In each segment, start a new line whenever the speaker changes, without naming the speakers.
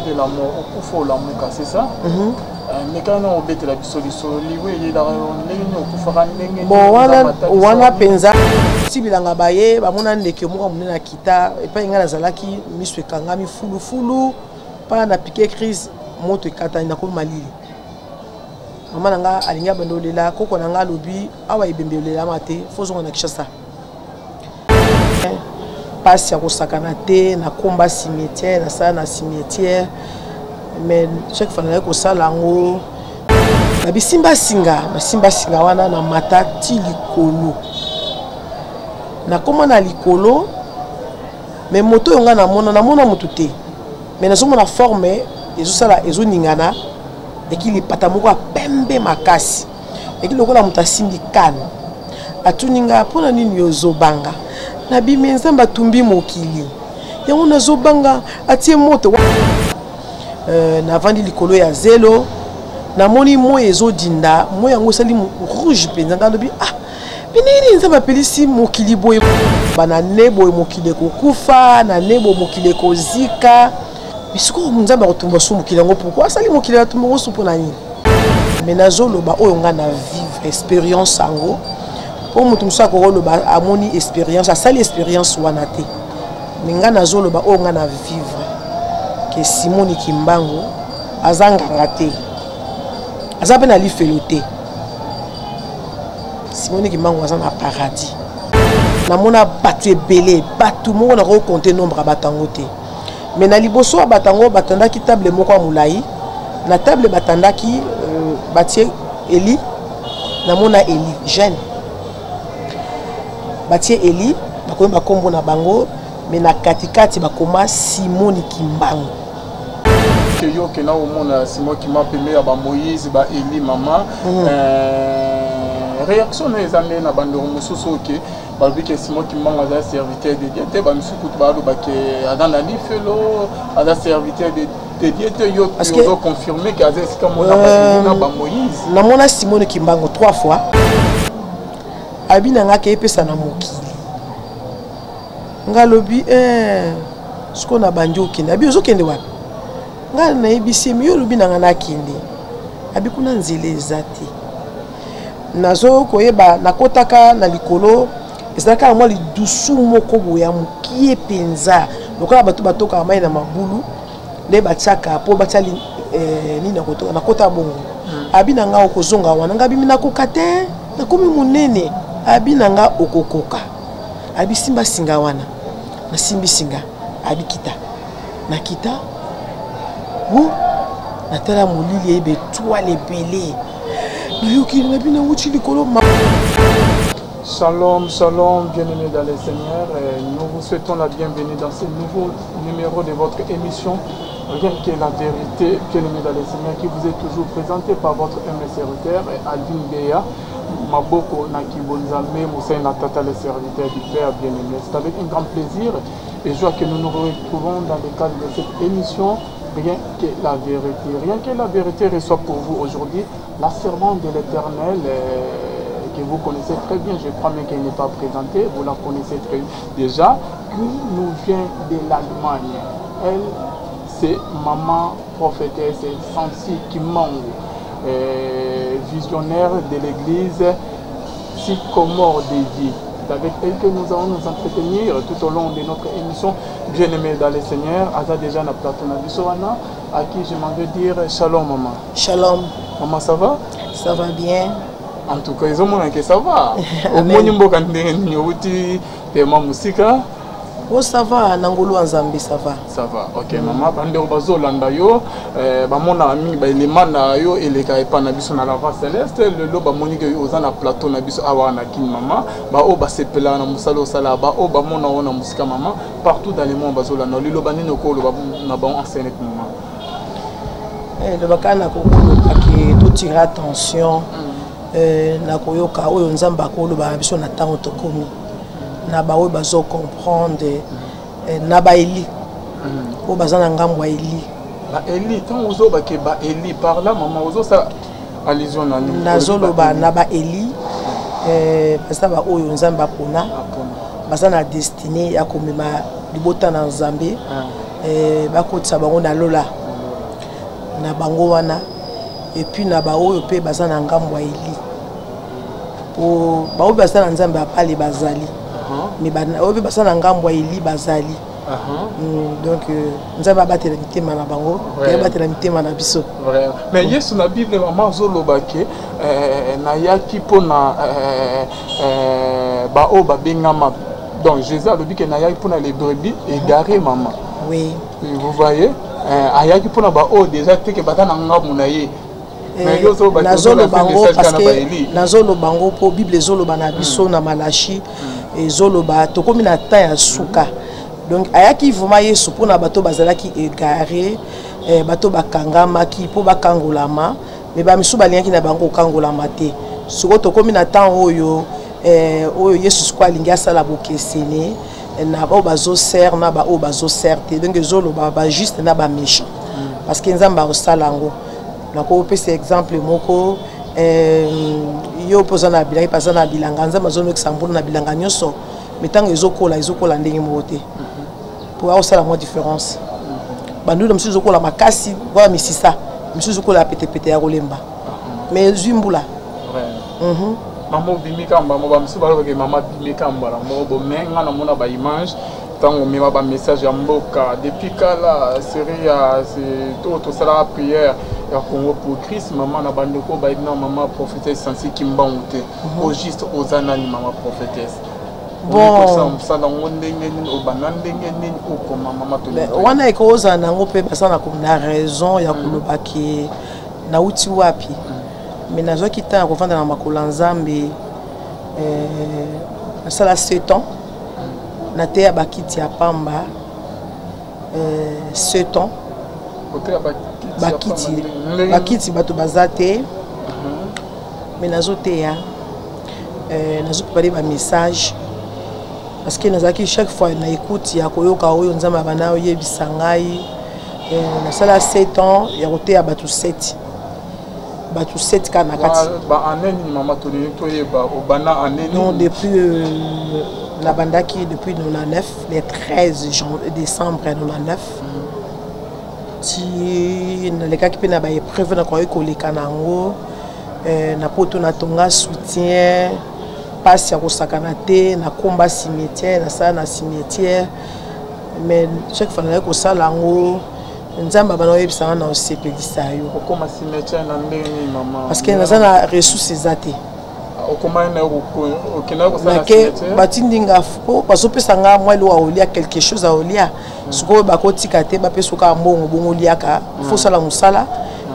de la mort, okufa olamuka, c'est ça? Mekana na obetela biso lisolo, liwa eyelaka yo ndenge nini, okufaka ndenge?
Bon, wana wana mpenza ti bilanga baye bamona ndeke moko ya monene akita epai ngai nazalaki, miso ekangami fulufulu mpa na piqué crise, moto ekatani, nakomi malili. Mama na nga alingi abanda olela, koko na nga alobi: "Awa ebembe olelama te, fo ozonga na Kinshasa." Mpasi ya kosakana te. Nakomba cimetière, nasala na cimetière, mais chaque fois nazali kosala yango na bisimba singa, nasimba singa wana, na mata ti likolo, nakóma na likolo. Mais moto oyo ngai namona, namona motu te, mais nazomona forme ezosala, ezoningana, eki lipata moko ya pembe makasi, eki lokola moto asimbi kane. Atuni nga: "Mpona nini ozobanga?" Nabimi: "Nzambe atumbi mokili, yango nazobanga, atie moto." Navandi likolo ya zelo, namoni moi ezodinda, moi yango esali rouge mpenza. Ngai alobi: "Ah, ndenge nini Nzambe apelisi mokili boye? Bana ne boye mokili ekokufa, na ne boye mokili ekozika. Mais sikoyo Nzambe akotumba su mokili yango, pourquoi asali mokili, atumba yango su mpona nini?" Mais nazoloba oyo ngai na vivre expérience yango, mpo moto mosusu akokoloba amoni expérience, asali expérience wana te. Mais ngai nazoloba oyo ngai na vivre, ke Simoni Kimbangu aza nganga te, aza mpe na lifelo te. Simoni Kimbangu aza na paradis. Namona bato ebele, bato moko nakokonte nombre ya bato yango te. Mais na liboso ya bato yango, batandaki table moko ya molai. Na table batandaki, batie Eli. Namona Eli jeune, batie Eli, bakomi bakombo na bango, mais na katikati bakoma Simoni Kimbangu.
Yo okenda komona Simon Kimbangu pembe ya bamoïse, baeli, mama. Réaction no eza nde na bandeko mosusu oke balobi ke Simon Kimbangu aza serviteur de Dieu te? Bamisusu kutu baloba ke aza na lifelo, aza serviteur de Dieu te. Yo ozoconfirme ke aza esika mona baeli na bamoïse?
Namona Simone Kimbangu trois fois. Abi na nga ke epesa na mokili. Nga alobi: eh, sikoyo na bandi okende. Abi: "Ozokende wapi?" Ngai nayebisi ye: "Mi yo olobi na nga nakende." Abi: "Kuna nzela eza te." Nazo koyeba, nakotaka na likolo, ezalaka na mwa lidusu moko boye ya mokie mpenza, lokola bato batokaka mai na mabulu nde batiaka mpo batia nini na kotoka. Nakota bongo. Abi na nga: "Okozonga wana." Nga abimi: "Nakoka te, nakomi monene." Abi na nga: "Okokoka." Abi: "Simba singa wana." Nasimbi singa. Abi: "Kita." Nakita wu, natala molili, eyeba étoile ebele. Nayoki nabi nawuti likolo.
Shalom, shalom, bien-aimés dans le Seigneur. Nous vous souhaitons la bienvenue dans ce nouveau numéro de votre émission Rien que la vérité, bien-aimés dans le Seigneur, qui vous est toujours présenté par votre humble serviteur, Alvin Béa, Maboko Nakibonzame, Moussa Natata, le serviteur du Père bien-aimé. C'est avec un grand plaisir et joie que nous nous retrouvons dans le cadre de cette émission Rien que la vérité. Rien que la vérité reçoit pour vous aujourd'hui la servante de l'Éternel, que vous connaissez très bien, je crois même qu'elle n'est pas présentée, vous la connaissez très déjà, qui nous vient de l'Allemagne. Elle, c'est maman prophétesse Sansi Kimbangu, visionnaire de l'église Sycomore de vie. C'est avec elle que nous allons nous entretenir tout au long de notre émission. Bien-aimé dans le Seigneur, aza déjà na plateau na biso wana, à qui je m'en vais dire shalom maman.
Shalom.
Maman, ça va?
Ça va bien.
En tout cas, ezomona ke ça va. Omoni mboka ndenge nini? Outi tema mosika.
Oh, ça va, na ngolu ya Nzambe, ça va.
Ça va, ok. Mama, bandeko bazolanda yo, bamonaka mingi baelema na yo eleka epai na biso na La Voix Céleste. Lelo bamoni ke oza na plateau na biso awa na Kini. Mama, baoyo basepelaka na mosala osala, baoyo bamona yo na mosika, mama, partout dans le monde bazolanda yo. Liloba nini okoloba na bango en ce moment?
Elobaka na kokoloba ke totire attention na koyoka oyo Nzambe akoloba na biso na ntango tokomi, na baoyo bazocomprendre, na baeli oyo baza na ngambo ya Eli.
Baeli, ntango ozobake baeli par là, mama, ozosala allusion na nini?
Nazoloba na baeli, baza baoyo Nzambe apona, baza na destinée ya komema libota na Nzambe, bakotisa bango na lola. Na bango wana, et puis na baoyo mpe baza na ngambo ya Eli, po baoyo baza na Nzambe ya pale bazali, mais oyo mpe baza na ngambo ya Eli bazali. Donc Nzambe abatela mitema na bango, pe abatela mitema na biso.
Mais Yesu na Bible, mama, azoloba ke nayaki mpona baoyo babengama. Donc Jésus alobi ke nayaki mpona les brebis égarées, mama. Vous voyez, ayaki mpona baoyo déjà te ke baza na ngambo na ye.
Nazoloba yango parce que nazoloba yango mpo Bible ezoloba na biso na Malachi, ezoloba tokomi na temps ya suka. Donc ayaki vraiment Yesu mpona bato bazalaki égaré, bato bakangamaki mpo bakangolama, mais bamisusu balingaki na bango kokangolama te. Sikoyo tokomi na temps oyo oyo Yesu sikoyo alingi asala bokesene na baoyo bazosere na baoyo bazosere te. Donc ezoloba bajuste na baméchant, parce que Nzambe akosala yango. Nakopesa exemple moko: yo mpo oza na bilanga, mpe aza na bilanga. Nzambe azonokisa mbula na bilanga nyonso, mais ntango ezokola, ezokola ndenge moko te, mpo akosala mwa différence. Bandunda mosusu ezokola makasi kola misisa, misusu ezokola ya petepete ya kolemba, mais ezwi mbula.
Mama, obimi kamba mo, bamosusu balobake mama abimi kamba na moko bo, mais nga namona baimage ntango omema bamessage ya mboka depuis kala, série ya to tosalaka prière ya Congo pour Christ. Mama, na bandeko bayebi na mama prophétesse Sansi Kimbangu te, au juste oza nani, mama prophétesse?
Bon.
Mosala yango ndenge nini? Obanda ndenge nini okoma mama?
Wana ekozala nango mpe baza na raison ya koloba ke nauti wapi, mais nazwaki ntango ya kovanda na makolo ya Nzambe. Nasala 7 ans nateya bakiti ya pamba, 7 ans bakiti, bakiti bato baza te, mais nazoteya, nazoprépare bamessage, parce que nazalaki chaque fois na écoute ya koyoka oyo Nzambe abanda oyebisa ngai. Nasala 7 ans ya koteya bato 7, bato 7 kaka na kati.
Baannée nini, mama? Tolingi toyeba obanda année.
Non, depuis nabandaki depuis 99, le 13 décembre 99. Ti nalekaki mpe na baépreuve, nakoki koleka na yango na poto, natonga soutien, mpasi ya kosakana te. Nakomba cimetière, nasala na cimetière, mais chaque fois nazali kosala yango, Nzambe abana oyebisanga na osepelisa yo.
Okoma cimetière na ndenge nini, mama?
Parce que naza na ressource eza te.
Okomani na okendaki kosala
nake
cimetière?
Batindi nga po bazopesa nga mwa eloko ya kolia, quelque chose ya kolia. Sikoyo bakotika te, bapesa kaka mbongo bongo oliaka. Faut osala mosala,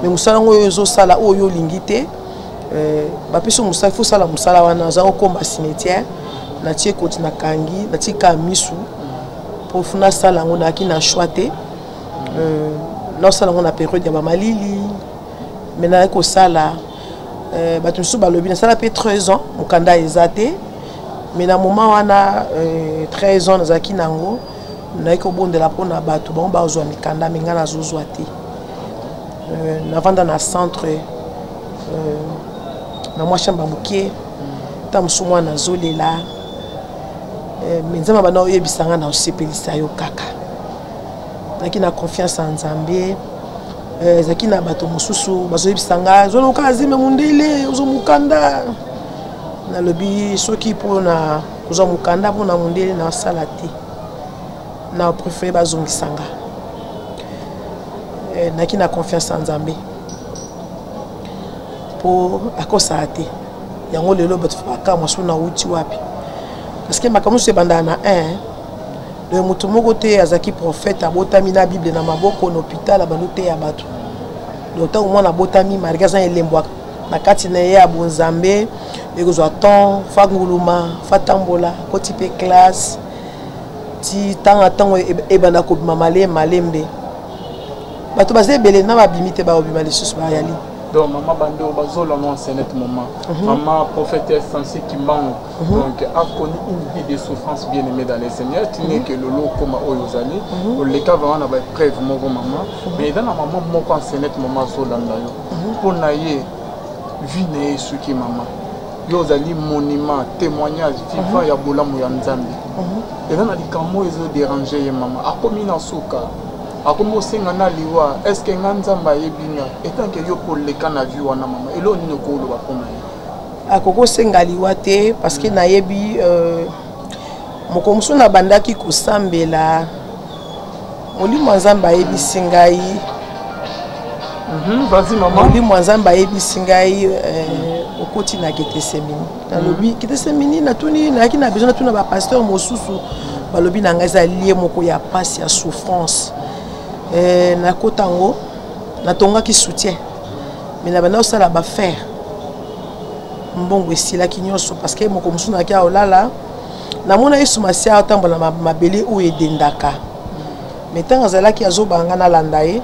mais mosala yango oyo ozosala, oyo olingi te. Bapesi yo mosala, faut osala mosala wana. Naza kokoma cimetière, natie koti, nakangi, natie kaka misu mpo faut nasala yango. Nayaki na choix te. Nasala yango na période ya bamalili, mais nayaki kosala. Bato mosusu balobi nasala mpe 13 ans, mokanda eza te, mais na moment wana, 13 ans nazalaki nango, nayaki kobondela mpona bato bango bazwa mikanda, mais ngai nazozwa te. Navanda na centre, na mwa chambre ya moke, ntango mosusu mwana azolela, mais Nzambe abanda oyebisa ngai na osepelisa yo kaka. Nazalaki na confiance ya Nzambe. Ezalaki na bato mosusu bazoyebisa nga zoloka azime mondele ozwa mokanda. Nalobi soki mpona kozwa mokanda mpona mondele nasala te, na préféré bazongisa nga. Naki na confiance ya Nzambe mpo akosala te. Yango lelo bato bakamwa so nauti wapi, parce que makambo nyonso ebandaka na 1. Donc moto moko te azalaki prophète abotami na Bible na maboko na hôpital abandi oteya bato. Donc ntango mwana abotami, malgré aza na elembo na kati na ye ya bonzambe, ekozwa temps fa nguluma, fa tambola, koti mpe classe, ti ntango ntango ebanda kobima malembe malembe. Bato baza ebele na babimi te, bakobima lisusu bayali.
Donc mama, bando bazolanda en ce moment, mama prophétesse Sansi Kimbangu donc a connu une vie de souffrance, bien aimé dans le Seigneur. Tine ke lolo okoma oyo ozali, oleka vraiment na baépreuve moko, mama. Mais eza na mama moko en ce moment azolanda yo, mpo na ye vie na ye esuki. Mama, yo ozali monument, témoignage vivant ya bolamu ya Nzambe. Eza na likambo oyo ezodéranger ye, mama, akomi na suka. Akomi kosenga na liwa. Est ce que nga Nzambe ayebi nga? Etant que yo koleka na vie wana mama, eloko nini okoloba mpo na ye?
Akoki kosenga liwa te parce que nayebi mokolo mosusu nabandaki kosambela, molimo ya Nzambe ayebisi ngai.
Vas-y maman.
Molimo ya Nzambe ayebisi ngai okoti na Getesemini. Nalobi Getesemini, natuni, nayaki na besoin natuna bapasteur mosusu, balobi na ngai eza lieu moko ya pasi, ya souffrance. Nakota yango, natongaki soutien, mais na banda kosala baaffaire, mbongo esilaki nyonso, parce que moko mosusu nayaki aolala, namona Yesu Masiya atambola na mabele oyo edendaka. Mais ntango azalaki azobanga nalanda ye,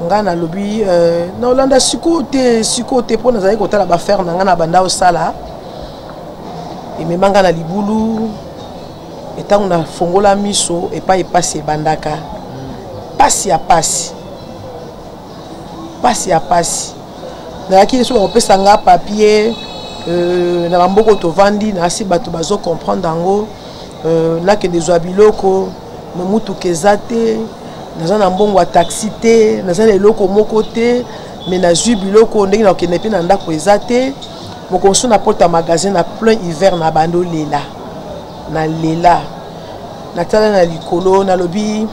ngai nalobi naolanda sikoyo te, sikoyo te, mpo nazalaki kotala baaffaire na ngai na banda osala, emema ngai na libulu. Ntango nafongola miso, epai epasi ebandaka, pasi ya pasi, pasi ya pasi. Nayaki soki bakopesa nga papier na bamboka tovandi, nasi bato bazocomprendre yango. Nakende zwa biloko, me mutuka eza te, naza na mbongo ya taxi te, naza na eloko moko te, me nazwi biloko, ndenge nakokende mpe na ndako eza te. Moko mosusu na porte ya magasin na plein hiver, na bandi olela, nalela, natala na likolo, nalobi: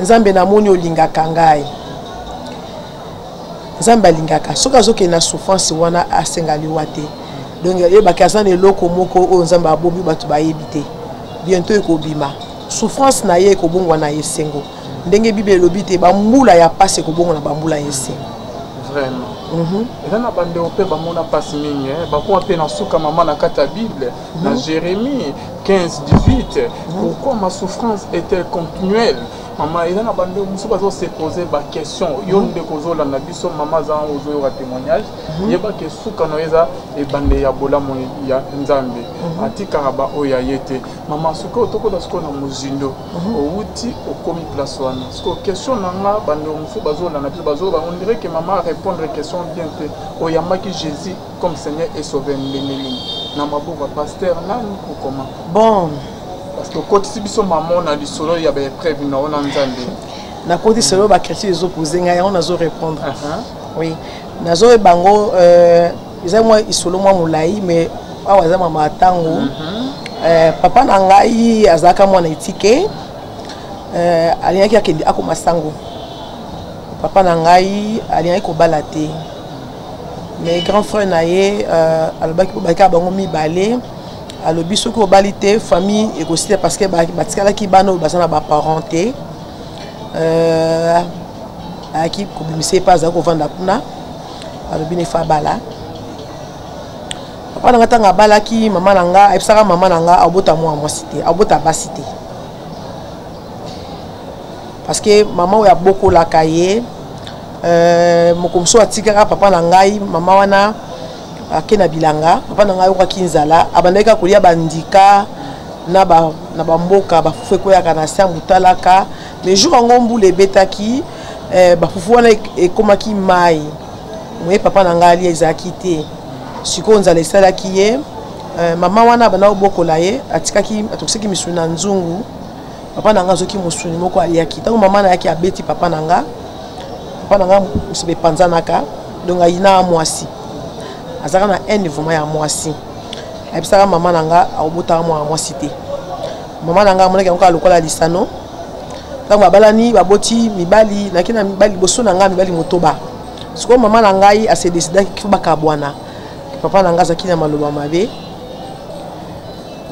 Nzambe, namoni olingaka ngai. Nzambe alingaka, soki azokende na souffrance wana, asenga liwa te. Donc yebaki aza na eloko moko oyo Nzambe abombi, bato bayebi te. Bientôt ekobima, souffrance na ye ekobongwa na esengo, ndenge Bible elobi te, bambula ya pasi ekobongwa na bambula ya esengo.
Vraiment. Eza na bandeko mpe bamona mpasi mingi, bakoma mpe na suka mama. Na kati ya Bible, na Jérémie 15 18, pourquoi ma souffrance est-elle continuelle? Mama, eza na bandeko mosusu bazose pose baquestion. Yo ndeko ozolanda biso, mama aza ozoyoka témoignage, yebaka esuka na yo eza ebande ya bolamu ya Nzambe. Atikaka baoyo ya ye te. Mama, sikoyo tokota sikoyo na mozindo. Owuti, okomi place wana. Sikoyo question na nga, bandeko mosusu bazolanda biso, bazoloba on dirait que mama répondre question bien te. Oyambaki Jésus comme Seigneur et Sauveur ndenge nini? Na maboko ya pasteur nani ou comment?
Bon.
Parce que okotisi biso mama na lisolo ya baépreuve na yo na Nzambe.
Nakoti solo baquestion ezopose ngai, yango nazo répondre. Oui, nazoyeba yango, eza mwa isolo mwa molai, mais awa eza mama ntango. Papa na ngai azalaka mwana etike, alingaki akende akoma sango. Papa na ngai alingaki kobala te, mais grand frère na ye alobaki, mpo bakaka bango mibale, alobi soki obali te, famille ekosila, parce que batikalaki bana oyo baza na baparent te. Ayaki kobimisa ye mpe azalaki kovanda kuna, alobi nefa abala. Papa na nga, ntango abalaki mama na nga, ayebisaka mama na nga abota mwana mwasi te, abota basi te, parce que mama oyo abokolaka ye, moko mosusu atikaka papa na ngai. Mama wana ake na bilanga, papa na ngai ayokaki nzala, abandaki kaka kolia bandika na bamboka, bafufu ekweyaka na se ya motalaka. Mais jour yango mbula ebetaki, bafufu wana ekomaki mai, moye papa na ngai alia ezalaki te. Sikoyo nzala esalaki ye. Mama wana abanda kobokola ye, atikaki, atokisaki misuni na nzungu. Papa na nga azoki mosuni moko, aliaki. Ntango mama nayaki, abeti papa na nga, papa na nga mosobe epanzanaka. Donc ayina mwasi, azalaka na haine vraiment ya mwasi. Ayebisaka mama na nga akobotaka mwana mwasi te. Mama na nga amonaki yango kaka lokola lisano. Ntango babalani, baboti mibali, naki na mibali liboso na nga, mibali motoba. Sikoyo mama na ngai ase décidaki faut bakabwana. Papa na ngai azalaki na maloba mabe,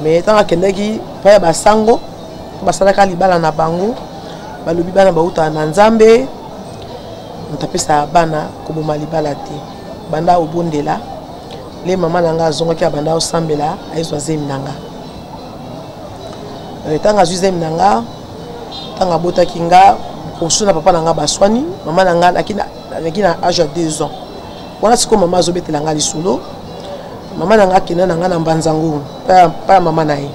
mais ntango akendaki epai ya basango, basalaka libala na bango, balobi bana bautaka na Nzambe, moto apesaka bana, koboma libala te, banda obondela. Le mama na ngai azongaki, abanda osambela, ayezwa zemi na nga. Ntango azwi zemi na nga, ntango abotaki nga, mosusu na papa na nga baswani. Mama na nga naki na age ya 2 ans wana. Sikoyo mama azobetela nga lisolo. Mama na nga akenda na nga na Mbanzango pa ya mama na ye.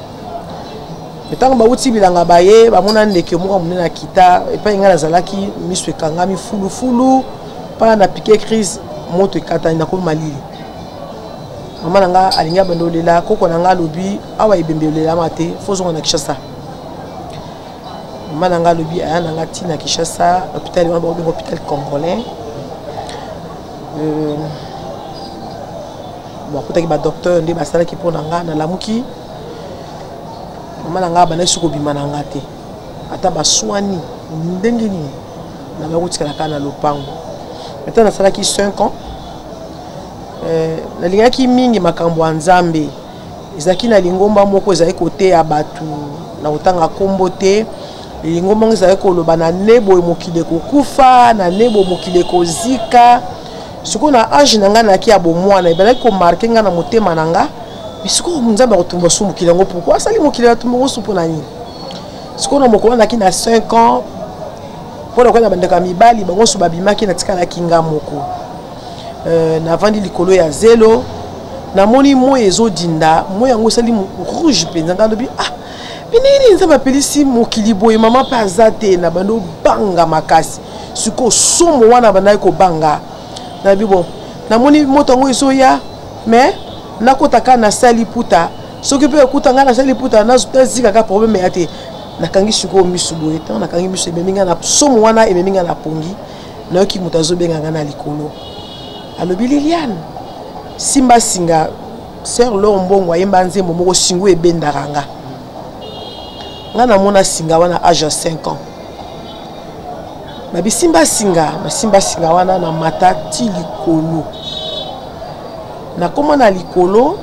Ntango bauti bilanga, baye bamona ndeke moko monene akita epai ngai nazalaki, miso ekangami fulufulu mpa na piqué crise, moto ekatani, nakomi malili. Mama na nga alingi abanda olela. Koko na nga alobi: awa ebembe olelama te, faut ozonga na Kinshasa. Mama na nga alobi aya na nga ti na Kinshasa, hôpital wana bakobenga hôpital congolais. Bon, akutaki ba docteur nde basalaki mpo na nga. Nalamuki, mama na nga abandaki soki kobima na nga te, ata baswani ndenge nini, nabaki kotikala kaka na lopango. Ata nasalaki 5 ans, nalingaki mingi makambo ya Nzambe. Ezalaki na lingomba moko ezalaki koteya bato, na kotanga nkombo te. Lingomba yango ezalaki koloba na nebo mokili ekokufa, na nebo mokili ekozika. Sikoyo na age na ngai nayaki ya bomwana, ebandaki komarke ngai na motema na nga. Mais sikoyo Nzambe akotumba su mokili yango, pourquoi asali mokili atumba yango su mpo na nini? Sikoyo na mokolo nayaki na 5 ans, mpo na koya na bandeko ya mibali, bango nyonso babimaki, natikalaki nga moko. Navandi likolo ya zelo, namoni moi ezodinda, moi yango esali rouge mpenza. Ngai alobi, ah, ndenge nini Nzambe apelisi mokili boye, mama mpe aza te? Na bando obanga makasi. Sikoyo somo wana bandaki kobanga, nabi bon, namoni moto yango ezoya, mais nakota kaka na sali liputa, soki mpe ekuta ngai nasali liputa, nazika kaka, problème ya te. Nakangi sikoyo misu boye. Ntango nakangi misu, ememi ngai na somo wana, ememi ngai na pongi. Nayoki moto azobenga ngai na likolo, alobi, Liliane, simba singa. Sœur Lor Mbongo ayemba nzembo moko, singo ebendaka nga. Nga namona singa wana age ya 5 ans. Babi simba singa, nasimba singa wana, na mata ti likolo. Nakoma na likolo,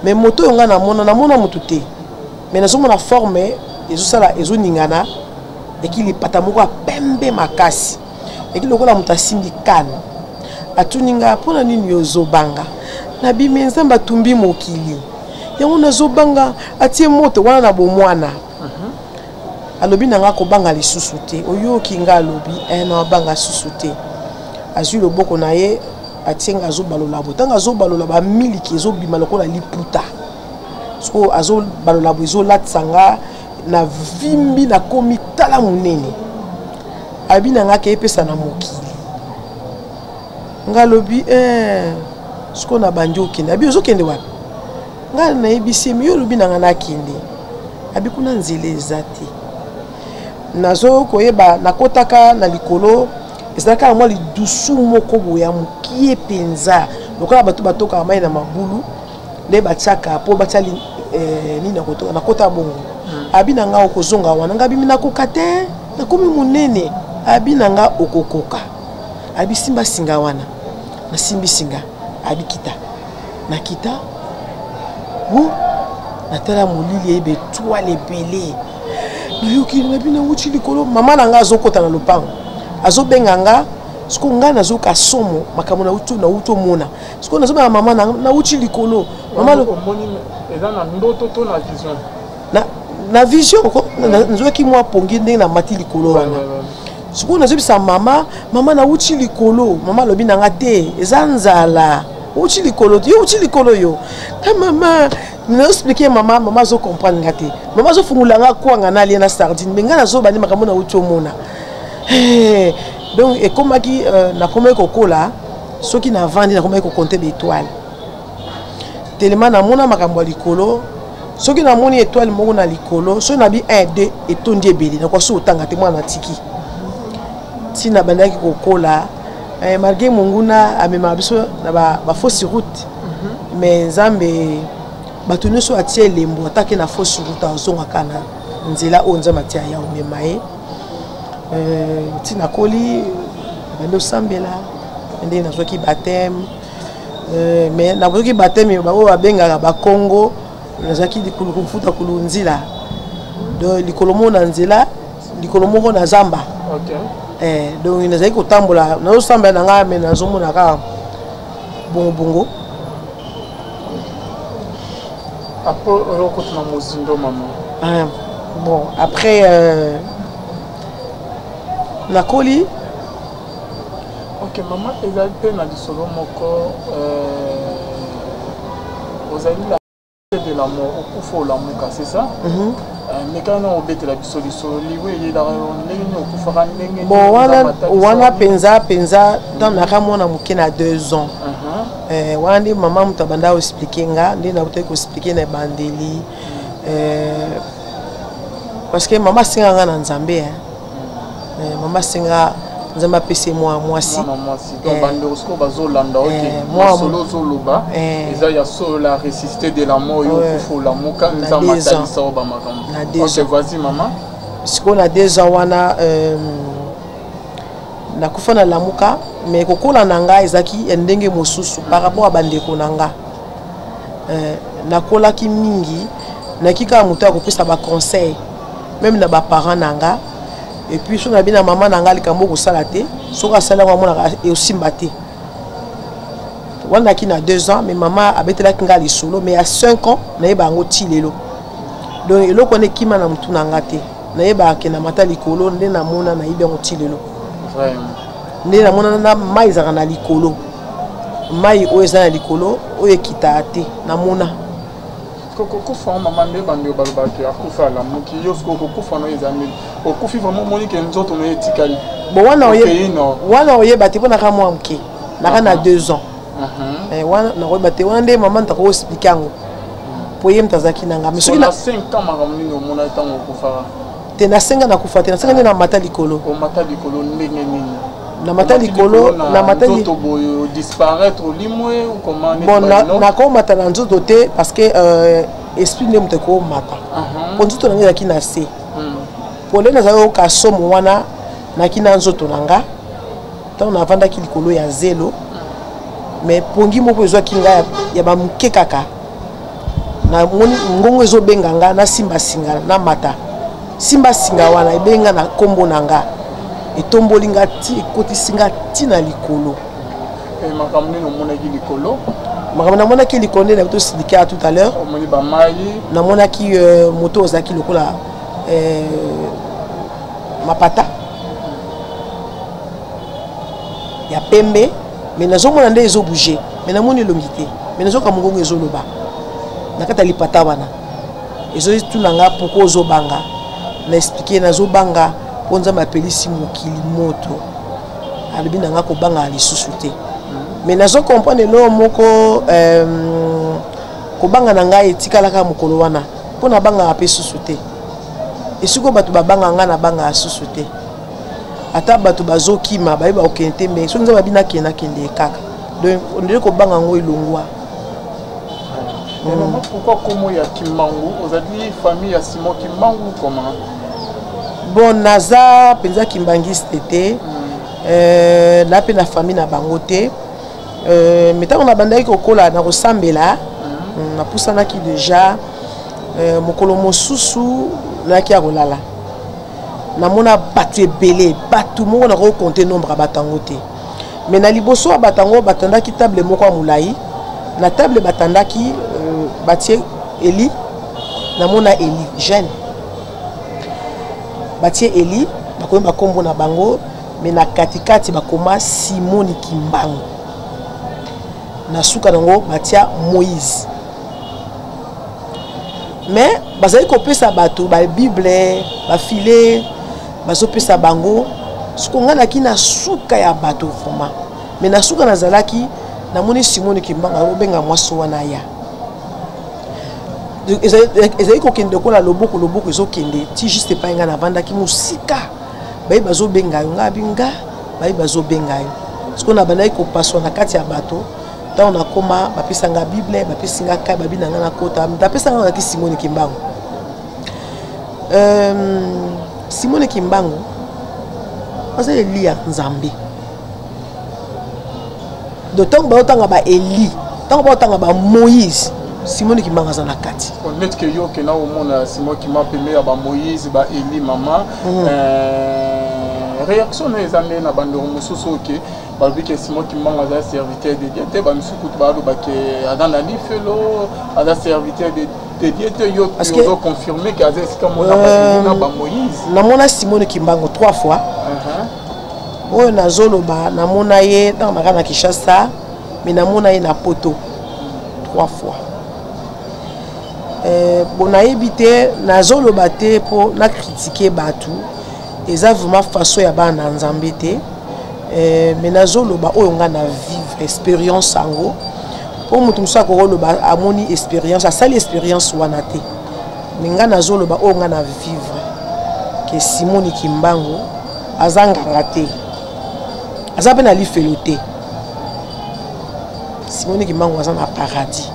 mais moto oyo nga namona, namona moto te, mais nazomona forme ezosala, ezoningana, eki lipata moko ya pembe makasi, eki lokola moto asimbi kane. Atuni nga, mpona nini ozobanga? Nabimi, Nzambe atumbi mokili yango, nazobanga, atie moto wana na bomwana. Alobi na nga, kobanga lisusu te, oyoki nga? Alobi, na abanga susu te. Azwi loboko na ye, atie nga, azobalola boye. Ntango azobalola, bamiliki ezobima lokola liputa. Sikoyo azobalola boye, ezolatisa nga, na vimbi, nakomi tala monene. Abi na nga ke epesa na mokili. Nga alobi, sikoyo na bandi okende. Abi, ozokende wapi? Nga nayebisi ye, yo olobi na nga nakende. Abi, kuna nzela eza te. Nazo koyeba, nakotaka na likolo, ezalaka mwa lidusu moko boye ya mokie mpenza, lokola bato batokaka mai na mabulu nde batiaka mpo batia nini na kotoka. Nakota bongo. Abi na nga, okozonga wana. Nga abimi, nakoka te, nakomi monene. Abi na nga, okokoka. Abi, simba singa wana. Nasimbi singa. Abi, kita. Nakita bu, natala molili, eyeba étoile ebele. Nayoki nabi, nawuti likolo, mama na nga azokota na lopango, azobenga nga. Sikoyo ngai nazoka somo, makambo nauti omona. Sikoyo nazobenga mama na, nauti likolo, mama.
Omoni eza na ndoto to na vision?
Na vision. Nazwaki mwa pongi ndenge namati likolo wana. Sikoyo nazobisa mama, mama, nauti likolo. Mama alobi na nga, te, eza nzala, outi likolo te, yo outi likolo yo ka. Mama, nazoexpliquer mama, mama azocomprendre nga te. Mama azofungola nga kwanga, nalia na sardine, mais ngai nazobandi makambo nauti omona. Donc ekomaki, nakomaki kokola, soki navandi, nakomaki kocompter baétoile, telema namona makambo ya likolo. Soki namoni étoile moko na likolo, soki nabi 1, 2, etondi ebele, nakoka so otanga te. Mwana natiki ntina, bandaki kokola, malgré monguna amemaka biso na bafausse route, mais Nzambe, bato nyonso atie elembo, atake na fausse route, azongaka na nzela oyo Nzambe atia ya omema ye. Ntina koli, bandi osambela ndenge nazwaki baptême, mais nazwaki baptême oyo babengaka bakongo. Nazalaki likolo kofuta kulu nzila, donc likolo moko na nzela, likolo moko na zamba. Donc nazalaki kotambola, nazosambela na ngai, mais nazomona kaka bongobongo.
Après okota na mozindo, mama?
Ah, bon, après nakoli.
Ok mama, ezali mpe na lisolo moko, ozali la de la mort, okufa, olamuka, c'est ça? Mais kana na obetela biso lisolo, liwa eyelaka yo ndenge nini? Okufaka ndenge?
Bon, wana mpenza mpenza, ntango naka mwana moke na 2 ans, wana nde mama moto abanda koexpliquer nga nde nautaki koexpliquer na ebandeli. Parce que mama asenga nga na Nzambe, hein. Mama asenga Nzambe apesi mwa mwasi.
Mwana mwasi. Donc bandeko sikoyo bazolanda, ok, masolo ozoloba eza ya solo, la ressuscité de la mort, yo okufa olamuka, Nzambe atalisa oyo bamakambo. Ok, vas-y mama.
Sikoyo na 2 ans wana nakufa, nalamuka, mais kokola na nga ezalaki ya ndenge mosusu par rapport ya bandeko na nga. Nakolaki mingi, naki kaka moto ya kopesa baconseil même na baparent na nga. Et puis so nabi na mama na nga likambo kosala te, soki asali yango amonaka eosimba te. Wana naki na 2 ans, mais mama abetelaki nga lisolo, mais ya 5 ans nayeba yango ti lelo. Donc eloko wana ekima na motu na nga te. Nayebaka ke na mata likolo nde namona, nayebi yango ti lelo. Nde namona na mai ezalaka na likolo, mai oyo eza na likolo oyo ekitaka te, namona.
Kokufa mama, nde bandeko balobaki akufa alamuki, yo sikoyo kokufa no eza nini? Okufi vraiment, omoni ke nzoto no etikali?
Bon, wana wana oyeba te mpo naka mwa moke, naka na 2 ans wana nakoyeba te. Wana nde mama ntako oexpliquer yango po ye moto azalaki na nga.
Mais soki na 5 ans, makambo nini omona ntango okufaka?
Te, nasenga nakufa te, nasenga nde namata likolo.
Omata likolo ndenge nini?
Namata likolo,
namata nzoto boye disparaître, olimwe ou comment?
Bon, nakomata na nzoto te parce que esprit nde moto ekomata, po nzoto na ngai ezalaki na se. Po nde nazalaki koyoka somo wana, naki na nzoto na nga ntango navandaki likolo ya zelo, mais pongi moko ezwaki ngai ya bamoke kaka. Namoni ngongo ezobenga nga nasimba singa, namata, simba singa wana ebenga na nkombo na nga, etomboli nga ti ekotisi nga ti na likolo.
Makambo nini omonaki likolo?
Makambo namonaki likolo nde nabi tosilika tout à l'heure.
Omoni bamai?
Namonaki moto ozalaki lokola mapata ya pembe, mais nazomona nde ezobouge, mais namoni elongi te, mais nazoka mongongo ezoloba na kati ya lipata wana, ezotuna nga: "Pourquoi ozobanga?" Na expliquer: "Nazobanga mpo Nzambe apelisi mokili moto." Alobi na nga kobangaka lisusu te. Mais nazo comprendre eloko moko, kobanga na ngai etikalaka mokolo wana, mpo nabangaka mpe susu te. Esiko bato babanga ngai, nabangaka susu te. Ata bato bazokima, bayeba kokende te, mais soki Nzambe abina akende, nakende kaka. Donc ondire kobanga yango elongwa.
Mais maman, pourquoi kombo ya Kimbangu? Ozali famille ya Simon Kimbangu, comment?
Bon, naza mpenza kimbangiste te, na mpe na famille na bango te. Mais ntango nabandaki kokola na kosambela, napusanaki déjà. Mokolo mosusu nayaki ya kolala, namona bato ebele, bato moko nakoki compter nombre ya bato yango te. Mais na liboso ya bato yango batandaki table moko ya molai. Na table batandaki, batie Eli. Namona Eli jeune, batie Eli, bakomi bakombo na bango, mais na katikati bakoma Simoni Kimbangu, na suka nango batia Moïse. Mais bazali kopesa bato babible, bafile bazopesa bango. Siko ngai naki na suka ya bato vraiment, mais na suka nazalaki, namoni Simoni Kimbangu obenga mwasi wana ya ezali kokende lokola loboko, loboko ezokende ti juste epai ngai navandaki mosika. Baye bazobenga yo, ngai abi nga, baye bazobenga yo. Sikoyo nabandaki kopaswa na kati ya bato. Ntango nakoma, bapesa nga bible, bapesi nga kai, babi na nga nakota. Bapesa nga nazalaki Simoni Kimbangu. Simoni Kimbangu aza eli ya Nzambe. Donc ntango baotanga baeli, ntango baotanga bamoïse, Simoni Kimbangu aza na kati.
Neti ke yo okenda komona Simon Kimbangu pembe ya bamoïse, baeli, mama, réaction no eza nde na bandeko mosusu oke balobi ke Simon Kimbangu aza serviteur de Dieu te? Bamisusu kutu baloba ke aza na lifelo, aza serviteur de Dieu te. Yo ozoconfirme ke aza esika mona na bamoïse?
Namona Simon Kimbangu trois fois. Oyo nazoloba, namona ye ntango naka na Kinshasa, mais namona ye na Poto trois fois. Bon, nayebi te, nazoloba te mpo nacritiquer bato, eza vraiment façon ya bana na Nzambe te. Mais nazoloba oyo nga na vivre expérience yango, mpo moto mosusu akokoloba amoni expérience, asali expérience wana te. Mais nga nazoloba oyo nga na vivre. Ke Simoni Kimbangu aza nganga te, aza mpe na lifelo te. Simoni Kimbangu aza na paradis.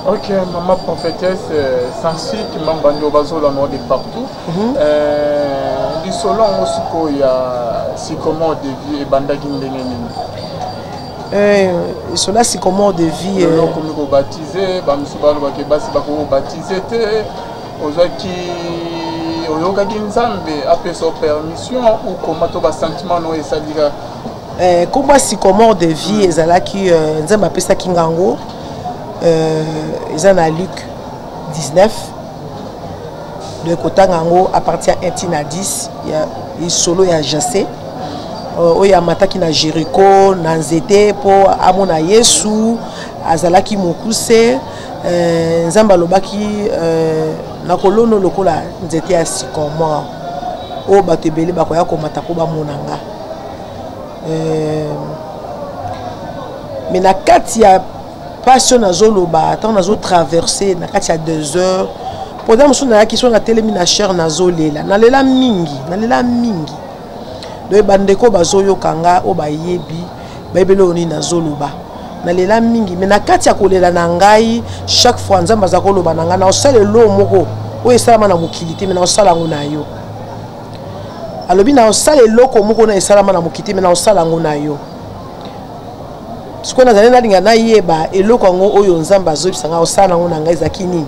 Ok, maman prophétesse, Sansi Kimbangu bandi bazolanda de partout. Lisolo yango sikoyo ya sycomore de vie ebandaki ndenge nini?
Lisolo ya sycomore de vie,
lelo okomi kobaptiser, bamosusu balobaki basi bakobaptiser te. Ozwaki, oyokaki Nzambe apesa yo permission ou koma to basentiment no esali kaka?
Kombo ya sycomore de vie ezalaki, Nzambe apesaki ngango, eza na Luc 19. Donc kotanga yango à partir ya 1 tina 10, ya lisolo ya Zachée oyo amataki na Jericho na nzete mpo amona Yesu. Azalaki mokuse. Nzambe alobaki, nakolono lokola nzete ya sycomore oyo bato ebele bakoya komata mpo bamona nga. Mais na kati ya pasi oyo nazoloba, ntango nazotraverse na kati ya 2 heures, mpoza mosusu nayaki so natelemi na chaire, nazolela, nalela mingi, nalela mingi. Donc bandeko bazoyoka nga, oyo bayebi, bayebeli oyo nini nazoloba. Nalela mingi, mais na kati ya kolela na ngai, chaque fois Nzambe aza koloba na ngai: naosala eloko moko oyo esalama na mokili te, mais naosala yango na yo. Alobi: naosala eloko moko na esalama na mokili te, mais naosala yango na yo. Sikoyo nazali nalinga nayeba eloko yango oyo Nzambe azoyebisa ngai osala yango na ngai ezalaki nini.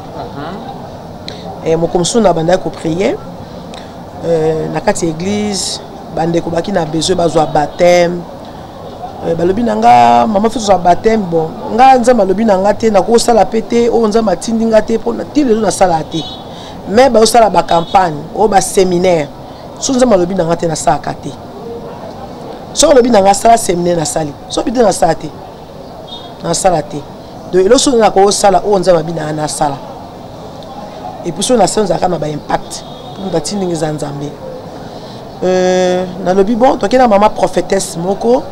Moko mosusu na bandaki koprier na kati ya église, bandeko baki na besoin bazwa baptême. Balobi na nga: mama, faut tozwa baptême. Bon, nga Nzambe alobi na nga te, nakosala mpe te oyo Nzambe atindi nga te, mpo ti lelo nasala te. Mais bazosala bacampagne oyo, baséminaire. So Nzambe alobi na nga te, nasalaka te. Soki olobi na nga sala séminaire, nasali. Soki te, nasala te, nasala te. Donc eloko soki nakosala oyo Nzambe abi na nga nasala, et puis soki nasala, ezalaka na baimpact mpo moto atindi ndenge eza Nzambe. Nalobi bon, toke na mama prophétesse moko.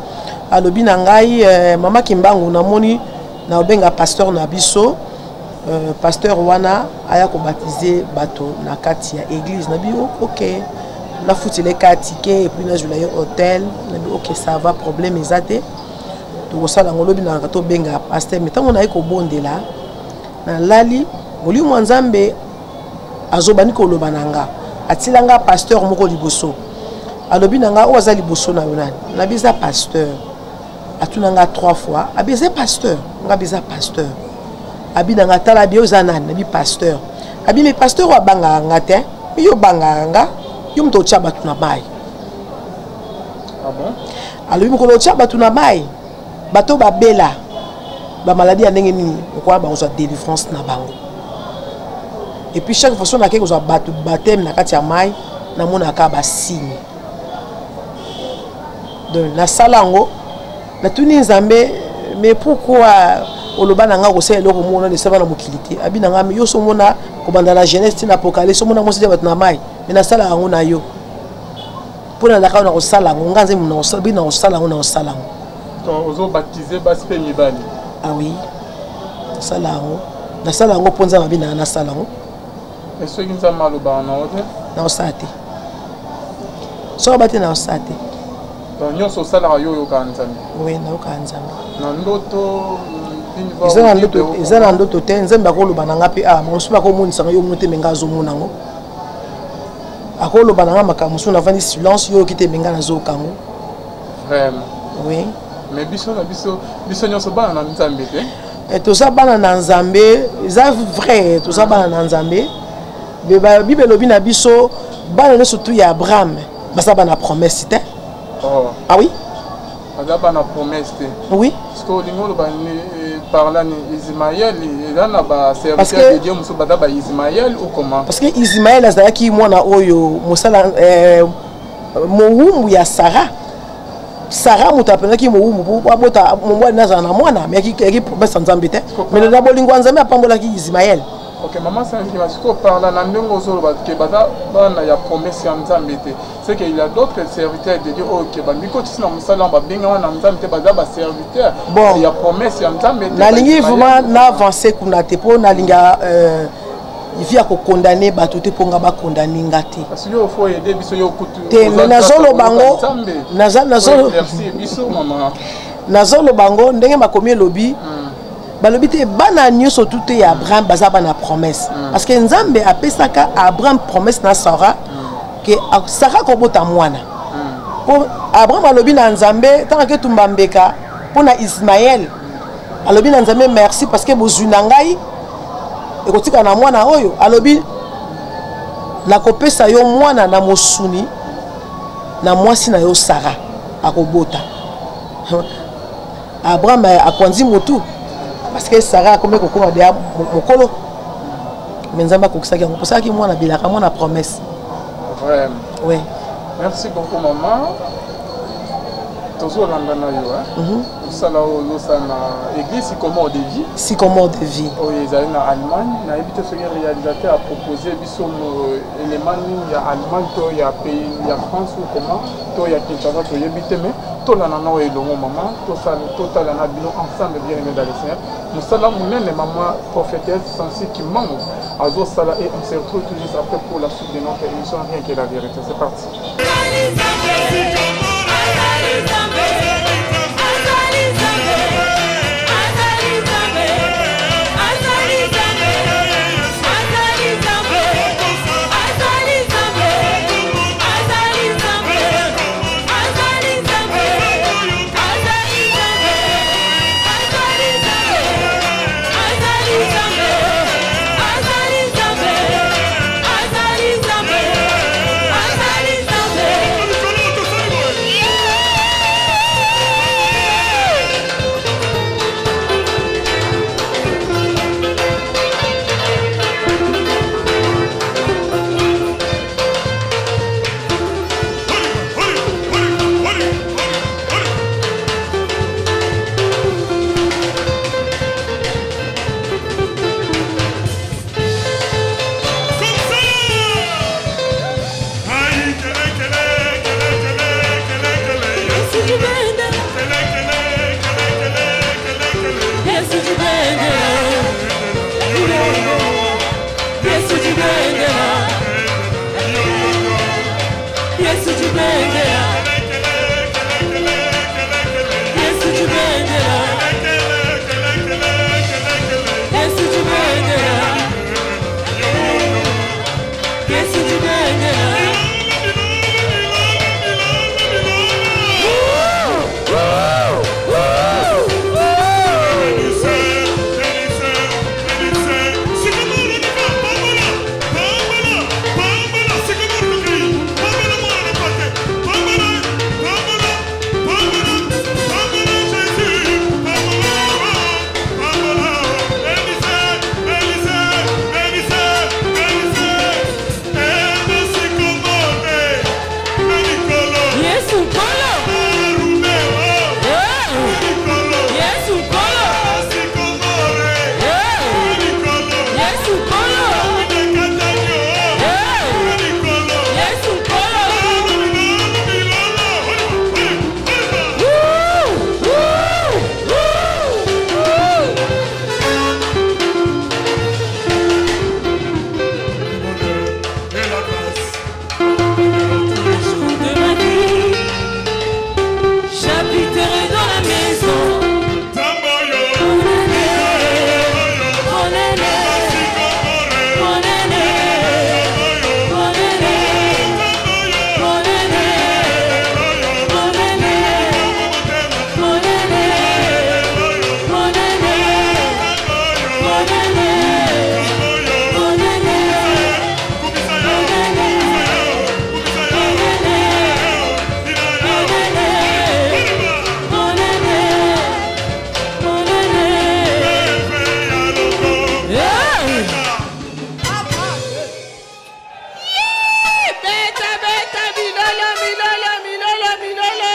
Alobi na ngai: mama Kimbangu, namoni naobenga pasteur na biso, pasteur wana aya kobaptiser bato na kati ya église. Nabi: ok, nafutila eka ticket et puis nazwela ye hôtel. Nabi: ok, ça va, problème eza te, tokosala yango. Lobi nalaka tobenga pasteur. Mais ntango naye kobondela, nalali, molimo ya Nzambe azobandi koloba na nga, atila nga pasteur moko liboso. Alobi na nga: oyo aza liboso na yo nani? Nabi: eza pasteur. Atuna nga trois fois, abi: eza pasteur? Nga bi: eza pasteur. Abi na nga: tala, abi: oyo eza nani? Nabi: pasteur. Abi: mais pasteur oyo abangaka nga te, mais yo obangaka nga, yo moto otya bato na mai.
Ah bon?
Alobi: mokolo otya bato na mai, bato babela bamaladi ya ndenge nini, okoya bakozwa délivrance na bango. Et puis chaque fois so nakei kozwa bato baptême na kati ya mai, namonaka basigne. Donc nasala yango, natuni Nzambe: mais pourquoi oloba na nga kosala eloko moko nano esala na mokili te? Abi na nga: yo so omona kobanda na Genèse ti na Apocalypse, omona mwasi te bato na mai, mais nasala yango na yo mpo nalaka na kosala yango. Nga Nzambe bi na kosala yango, na kosala yango.
Donc ozobaptiser basi mpe mibali?
Ah oui, nasala yango, nasala yango mpo Nzambe abi na nga nasala yango.
E soki Nzambe alobaka na yo te?
Naosala te. Soki aba te, naosala te.
Donc nyonso osalaka, yo oyokaka Nzambe?
Oui, nayokaka Nzambe.
Na ndoto?
Eza na ndoto, eza na ndoto te. Nzambe akoloba na nga mpe ah, mosusu akomonisanga yo mo te, mais nga azomona yango. Akoloba na nga makambo mosusu, navandi silence, yo oyoki te, mais nga nazoyoka yango.
Vraiment?
Oui.
Mais biso na biso, biso nyonso bana na Nzambe te?
Toza bana na Nzambe, eza vrai, toza bana na Nzambe. Bible elobi na biso bana nyonso tu ya Abraham baza bana promesse te.
Oh.
Ah oui.
Baza bana promesse te?
Oui.
Parce que olingi oloba par là ni Ismaël eza na baserviteur de Dieu mosusu baza ba Ismaël ou comment?
Parce que Ismaël azalaki mwana oyo mosala, mowumbu ya Sara. Sara moto apelaki mowumbu po abota mobali, nazala na mwana, mais yaki promesse ya Nzambe te. Mais na bolingo ya Nzambe apambolaki Ismaël.
Ok, mama Sanzima, sikoyo parla na ndenge ozoloba ke baza bana ya promesse ya Nzambe te, c'est que il y a d'autres serviteurs de Dieu oyo ke bamikotisi na mosala wana, babengama na Nzambe te, baza baserviteur
Bon.
ya promesse ya Nzambe te.
Nalingi vraiment na avance kuna te mpo nalinga Vie ya kokondane bato te mpo nga bakondane nga te. Te, me nazoloba ngo, nazoloba ngo ndenge makomi elobi. Balobi te bana nyonso tu te ya Abraham baza bana promesse, parce que Nzambe apesaka Abraham promesse na Sara ke Sara kobota mwana. Mpo Abraham alobi na Nzambe, ntango aketumba mbeka mpo na Ismael, alobi na Nzambe: "Merci, parce que bozwi na ngai ekotika na mwana oyo." Alobi: "Nakopesa yo mwana na mosuni na mwasi na yo Sara akobota." Abraham akwanzi motu parce que Sara akomi kokoma deya mokolo. Me Nzambe akokisaki yango, posalaki mwana bilaka, mwana promesse.
Vraiment.
Oui.
Merci beaucoup, maman. Tozolanda na yo mosala oyo ozosala na église Sycomore de Vie.
Sycomore de Vie.
Oyo ezali na Allemagne. Nayebi te soki réalisateur apropose biso élément nini ya Allemagne to ya pays ya France ou comment to ya Kinshasa, toyebi te. Mais tolanda na oyo elongo, mama, totala na bino ensemble, bien aimé dans le Seigneur, mosala monene mama prophétesse Sansi Kimango azosala. Et on se retrouve tout juste après pour la suite de notre émission Rien que la vérité. C'est parti.
Beta beta milolo milolo milolo milolo.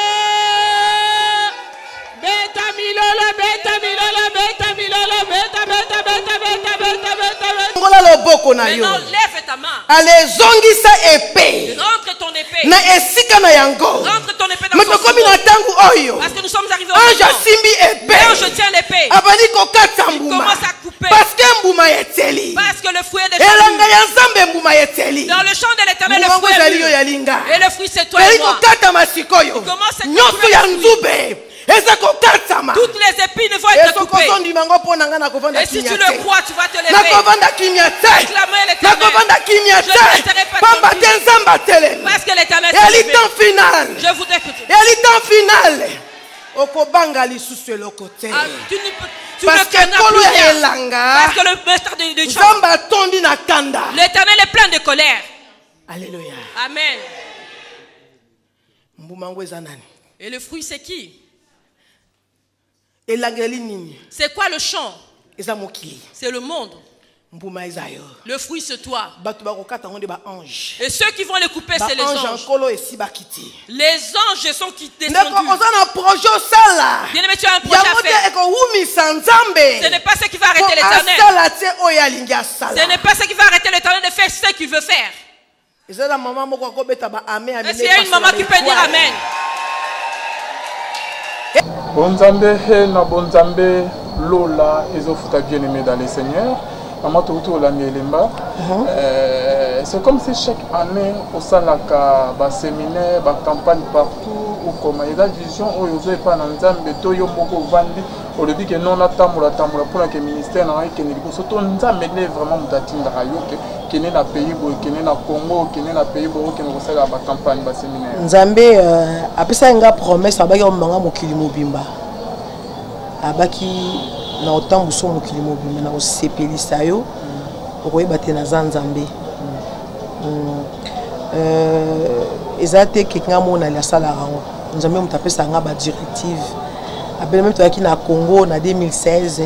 Beta milolo beta milolo beta milolo beta beta beta beta beta beta beta.
Ngola loboko na yo.
Maintenant, lève ta main.
Ale, zongisa épée
Rentre ton épée.
Na esika na yango.
Rentre ton épée dans
Me
son
tokomi na
fourreau.
ntango oyo
Parce que nous sommes arrivés au
ange
moment.
asimbi épée,
L'ange tient l'épée.
abandi kokata mbuma
Commence à couper.
parce que mbuma eteli.
Parce que le fruit est déjà
Elanga elanga ya Nzambe mbuma eteli.
Dans le champ de l'Éternel, le
Mbuma yango
fruit
ezali
est
yo
mûr.
ya linga.
Et le fruit, c'est toi et
Ezali
moi.
kokatama sikoyo.
Commence à
Nyonso
couper
ya
le fruit.
nzube eza kokatama.
Toutes les épines vont être
Soki
coupées.
ozondima yango mpo na ngai, nakovanda
Et si
kimia
tu
te.
le crois, tu vas te lever.
Nakovanda kimia te.
Réclamer l'Éternel.
Nakovanda kimia
Je ne
te,
resterai pas
pamba te
tranquille.
Nzambe atelemi.
Parce que l'Éternel s'est
Eyali
levé.
temps final.
Je voudrais que tu.
Eyali temps final, okobanga lisusu eloko te.
Ah, tu ne peux- tu
Parce
ne
que
craindras
nkolo
plus
ya
rien.
elanga,
Parce que le maître du champ,
Nzambe atondi na kanda.
l'Éternel est plein de colère.
Alleluya.
Amen.
Mbuma yango eza nani?
Et le fruit, c'est qui?
Elanga eli nini?
C'est quoi le champ?
Eza mokili.
C'est le monde.
Mbuma eza yo.
Le fruit, c'est toi.
Bato bakokata yango nde baange.
Et ceux qui vont les couper, c'est les
Baange ya
anges.
Nkolo esi bakiti.
Les anges sont qui
Ndeko,
descendus.
oza na projet osala.
Bien-aimé, tu as un projet
Yango
à
te
faire.
ekowumisa Nzambe
Ce n'est pas ce qui va
po
arrêter l'Éternel.
asala te oyo alingi asala.
Ce n'est pas ce qui va arrêter l'Éternel de faire ce qu'il veut faire.
Eza na mama moko akobeta ba amen.
Est-ce qu'il y a une maman qui peut dire amen?
Bonzambe he na bonzambe lola ezofuta. Bien aimé dans le Seigneur, mama, touti olanda elemba. C'est comme si chaque année osalaka baséminaire, bacampagne partout. Okoma eza vision oyo ozo epai na Nzambe to yo moko ovandi olobi ke non, natambola tambola mpona ke ministère na ngai ekende liboso, to Nzambe nde vraiment moto atindaka yo ke kende na pays boye, kende na Congo, kende na pays boye, okende kosalela bacampagne, baséminaire?
Nzambe apesaki nga promesse, abaki omanga mokili mobimba, abaki na otambusa mokili mobimba, na kosepelisa yo, okoyeba te naza Nzambe. Eza te ke nga monali asalaka yango. Nzambe moto apesaka nga badirective. Apele meme toyaki na Congo na 2016,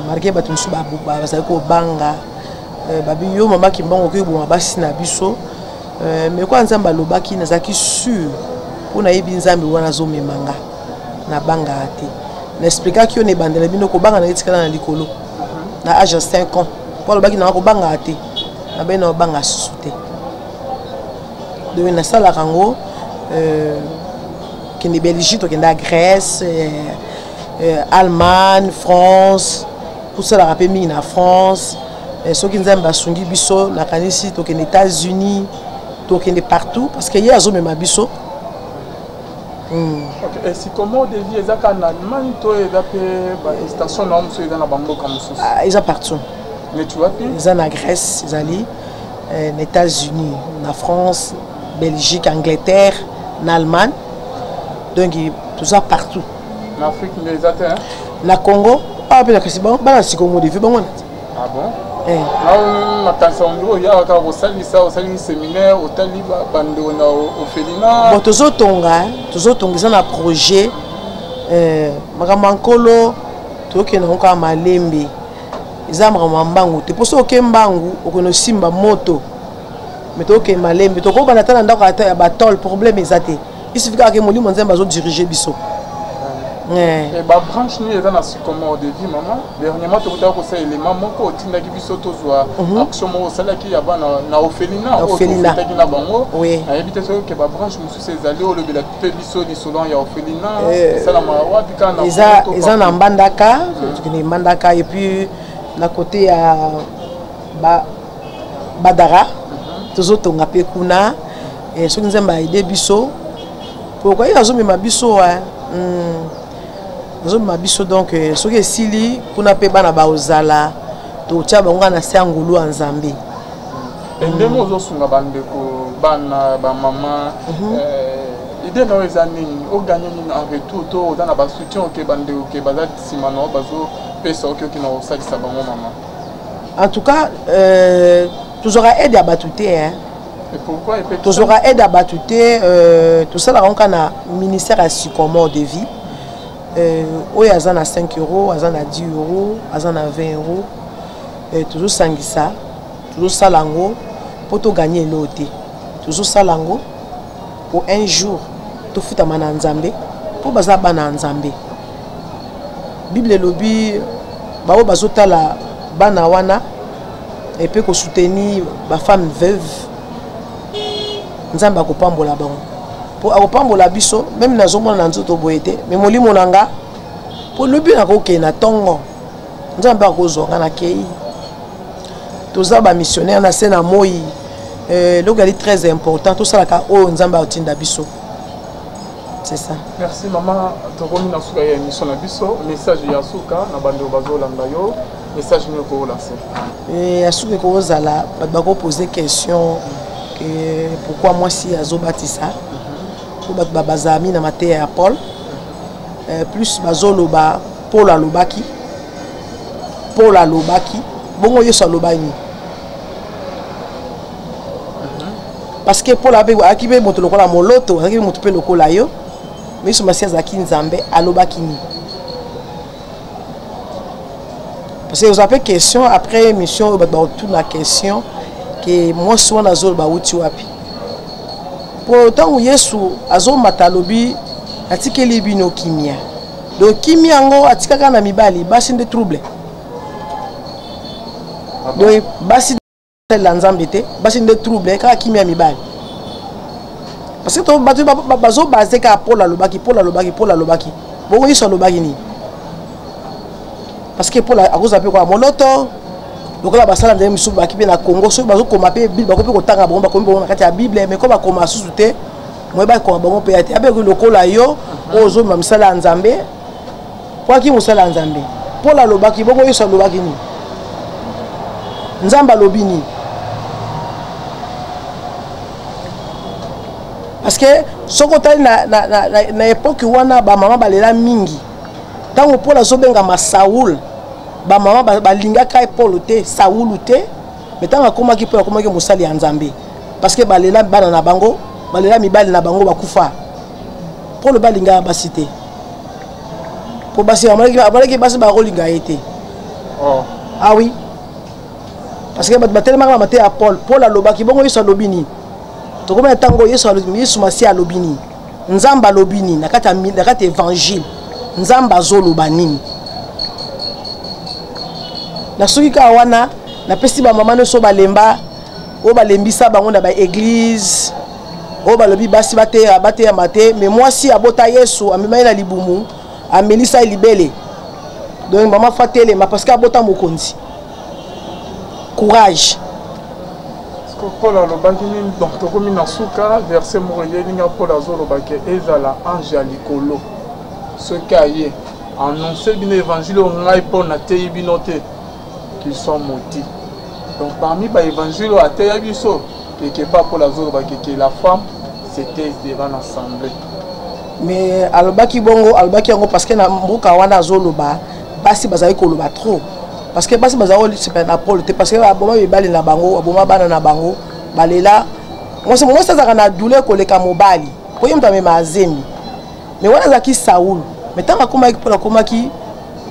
malgré bato mosusu bazali kobanga, babi yo mama Kimbangu okoki koboma basi na biso, mais kwa Nzambe alobaki, nazalaki sûr mpo nayebi Nzambe wana azomema nga, nabangaka te. Naexplikaki yo na ebandela bino, kobanga na etikala na likolo na age ya 5 ans, mpo alobaki nanga kobangaka te, nabai na obanga susu te. Donc nasalaka yango, kende Belgique, tokende ya Grèce, Allemagne, France, tosalaka mpe mingi na France. Soki Nzambe asungi biso, nakanisi tokende États-Unis, tokende partout, parce que ye azomema biso.
Ok, et Sycomore de Vie eza kaka na Allemagne to eza mpe bastation na yo mosusu eza na bamboka mosusu?
Ah, eza partout.
Neti wapi?
Eza na Grèce, ezali na États-Unis, na France, Belgique, Angleterre, na Allemagne, donc toza partout.
Na Afrique nde eza te, hein?
Na Congo awa mpe nakasi bana Sycomore de Vie bango na
Ah bon?
Eh.
Na makanisa ondiro oyaka kaka kosalisa, osali séminaire, otali bandeko na orphelinat?
Bon, tozotonga, tozotonga, eza na projet. Makambo ya Nkolo tokende yango kaka malembe, eza makambo ya mbangu te, mpo soki oke mbangu okende osimba moto. Mais tokende malembe, tokobanda ata na ndako ata ya batole, problème eza te, isufi kaka ke molimo Nzambe azodirige biso.
Eh. Babranche nini eza na Sycomore de Vie, mama? Dernièrement tokotaka kosala elema moko, otindaki biso tozwa action moko osalaki ya bana na orphelinat oyo
Orphelinat.
tofutaki na bango.
Oui.
Nayebi te soki ke babranche mosusu ezali, olobela mpe biso lisolo ya orphelinat esalamaka wapi, kaka na
Eza
Congo to
eza na
partout?
Mbandaka, tokende Mbandaka et puis na côté ya Badara tozotonga mpe kuna. Soki Nzambe aide biso, pourquoi ye azomema biso, azomema biso. Donc soki esili kuna mpe bana baozala, totia bango kaka na se ya ngolu ya Nzambe.
Ndenge ozosunga bandeko, bana, bamama, idée na yo eza nini? Oganye nini en retour to oza na basoutien oke bandeko ke baza nsima na yo bazopesa oke oke na kosalisa bango, mama?
En tout cas, tozwaka aide ya bato te, hein.
Et pourquoi epe?
Tozwaka aide ya bato te, tosalaka ngo kaka na ministère ya Sycomore de Vie. Oyo aza na 5 euro, aza na 10 euro, aza na 20 euro, tozosangisa, tozosala yango mpo toganye eloko te. Tozosala yango po un jour tofutama na Nzambe, mpo baza bana ya Nzambe. Bible elobi baoyo bazotala bana wana epe kosoutenir bafemme veuve, Nzambe akopambola bango, mpo akopambola biso. Même nazomona na nzoto boye te, mais molimo na nga, mpo lobi nakokende na ntongo, Nzambe akozwa nga, nakei. Toza ba missionnaire na se na moi. Eloko ezali très important, tosalaka oyo Nzambe atinda biso. C'est ça.
Merci maman, tokomi na suka ya émission na biso. Message ya suka na bando bazolanda yo, message nini okolancer?
Ya suka ekozala bato bakopose question que pourquoi mwasi azobatisa, po bato bazala mingi na mateya ya Paul. Plus bazoloba Paul alobaki, Paul alobaki bongo, Yesu alobaki nini? Parce que Paul ayaki mpe moto lokola moloto, azalaki mpe moto mpe lokola yo, mais Yesu Masiya azalaki Nzambe, alobaki nini? Parce que ozala mpe question après émission oyo, bato bakotuna question ke mwasi wana azoloba awuti wapi? Po ntango Yesu azomata, alobi: "Atikeli bino kimia." Donc kimia yango atikaka na mibali, basi nde trouble. Donc basi salela Nzambe te, basi nde trouble, kaka kimia ya mibali. Parce que bato bazobaser kaka Paul alobaki, Paul alobaki, Paul alobaki bongo, Yesu alobaki nini? Parce que Paul akozala mpe koya moloto lokola basala nzambe misusu baki mpe na Congo. Soki bazokoma mpe Bible, bakoki mpe kotanga bango, bakomi bango na kati ya Bible, mais ko bakoma susu te, moye bakoma bango mpe ya te. Abeki lokola yo oyo ozomema misala ya Nzambe, po aki mosala ya Nzambe. Paul alobaki bongo, Yesu alobaki nini? Nzambe alobi nini? Parce que soki otali na époque wana, bamama balela mingi. Ntango Paul azobengama Saul, bamama balingaka ye Paul te, Saulu te. Mais ntango akomaki Paul, akomaki mosali ya Nzambe, parce que balela bana na bango, balela mibali na bango bakufa. Paul balingaka basi te, po basi amonaki basi bakolinga ye te.
Oh.
Ah oui, parce que bato batelemaka na mateya ya Paul. Paul alobaki bongo, Yesu alobi nini? Tokomi na ntango Yesu Masiya alobi nini? Nzambe alobi nini na kati ya évangile? Nzambe azoloba nini? Na soki kaka wana, napesi bamama nyonso balemba, oyo balembisa bango na baéglise, oyo balobi basi bateya, bateyama te. Mais mwasi abota Yesu, amema ye na libumu, amelisa ye libele. Donc mama fa telema, parce que abota mokonzi. Courage.
Paul alobaki nini? Donc tokomi na suka. Verset moko eyelinga, Paul azolobaki: "Ezala ange ya likolo, soki aye annonce bino évangile oyo ngai mpo nateyi bino te, qu'ils sont maudits." Donc parmi baévangile oyo ateya biso, quelque part Paul azolobaki ke la femme se taise devant l'assemblée.
Mais alobaki bongo, alobaki yango parce que na mboka wana azoloba, basi bazali koloba trop, parce que basi bazali kosepela na Paul te, parce que baboma mibali na bango, baboma bana na bango, balela. Mwasi azalaka na douleur koleka mobali, po ye moto amema azemi. Mais wana azalaki Saul, mais ntango akomaki Paul, akomaki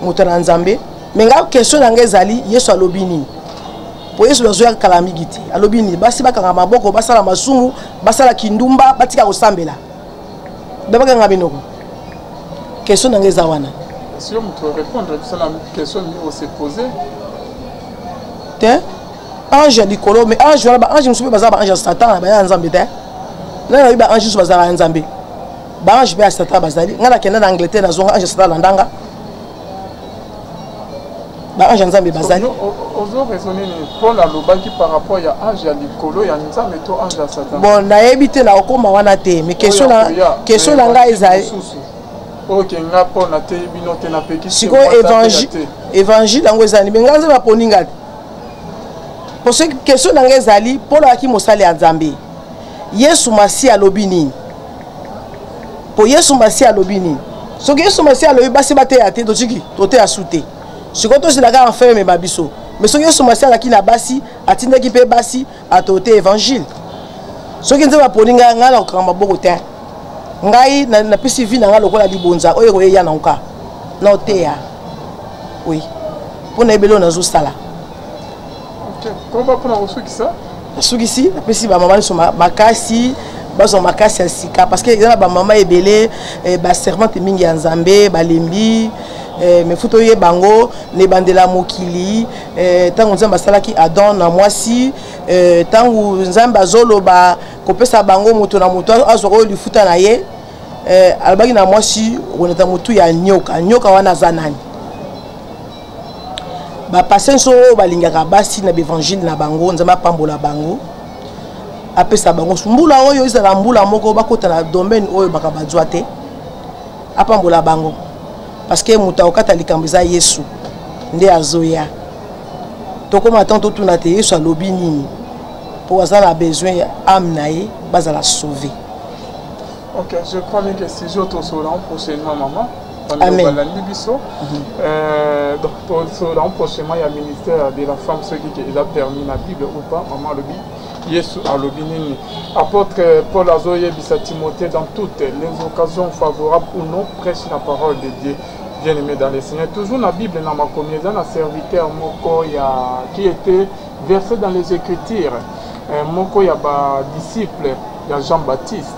moto na Nzambe. Mais nga question na ngai ezali: Yesu alobi nini? Po Yesu azoya kala mingi te. Alobi nini? Basi bakanga maboko, basala masumu, basala kindumba, batika kosambela, bakanga minoko? Question na ngai eza wana.
Si yo moto répondre biso na question nini ose pose.
Te, ange ya likolo, mais ange wana, baange mosusu mpe baza baange ya Satan, baya ya Nzambe te. Ngai nayebi baange mosusu bazalaka ya Nzambe, baange mpe ya Satan bazali. Ngai nakenda na Angleterre, nazonga, ange ya Satan alandanga. Baange ya Nzambe bazali.
Ozo raisonner nini? Paul alobaki par rapport ya ange ya likolo ya Nzambe to ange ya Satan?
Bon, nayebi te, na okóma wana te, mais question na ngai ezali
Oke, nga mpo nateyi bino te, napekisi.
Sikoyo évangile yango ezali, mais ngai Nzambe aponi nga te. Po soki question na ngai ezali: Paul ayaki mosali ya Nzambe, Yesu Masiya alobi nini? Po Yesu Masiya alobi nini? Soki Yesu Masiya alobi basi bateya te, totiki toteya su te. Sikoyo tozela kaka enfer emema biso. Mais soki Yesu Masiya alaki na basi, atindaki mpe basi atote évangile. Soki Nzambe aponi ngai, ngai na kokanga maboko te. Ngai napesi vie na ngai lokola libonza oyo ekoyeya na nka na oteya, oui, mpo na yebeli oyo nazosala.
Komba mpona kosukisa.
Nasukisi, napesi bamama nyonso makasi, bazwa makasi ya sika, parce que eza na bamama ebele, baservante mingi ya Nzambe balembi. Mais faut toyeba yango na ebandela ya mokili, ntango Nzambe asalaki Adam na mwasi, ntango Nzambe azoloba kopesa bango, moto na moto azwaka oyo lifuta na ye, alobaki na mwasi: "Okonata motu ya nyoka." Nyoka wana aza nani? Bapasteur nyonso oyo balingaka basi na baevangile na bango, Nzambe apambola bango, apesa bango mbula oyo ezala mbula moko bakota na domaine oyo baka bazwa te, apambola bango parce que moto akokata likambo eza Yesu nde azoya. Tokóma ntango totuna te Yesu alobi nini, mpo aza na besoin ya âme na ye bazala sauve.
Ok, je crois bien que sujet tosolola prochainement, maman.
Amen.
Balandi biso. Donc tosolola prochainement ya ministère de la femme, soki ke eza permis na Bible ou pas. Maman alobi Yesu alobi nini. Apôtre Paul azoyebisa Timothée: dans toutes les occasions, favorables ou non, prêche la parole de Dieu. Bien aimé dans le Seigneur, toujours na Bible, na makomi, eza na serviteur moko ya qui était versé dans les Écritures, moko ya badisciple ya Jean-Baptiste.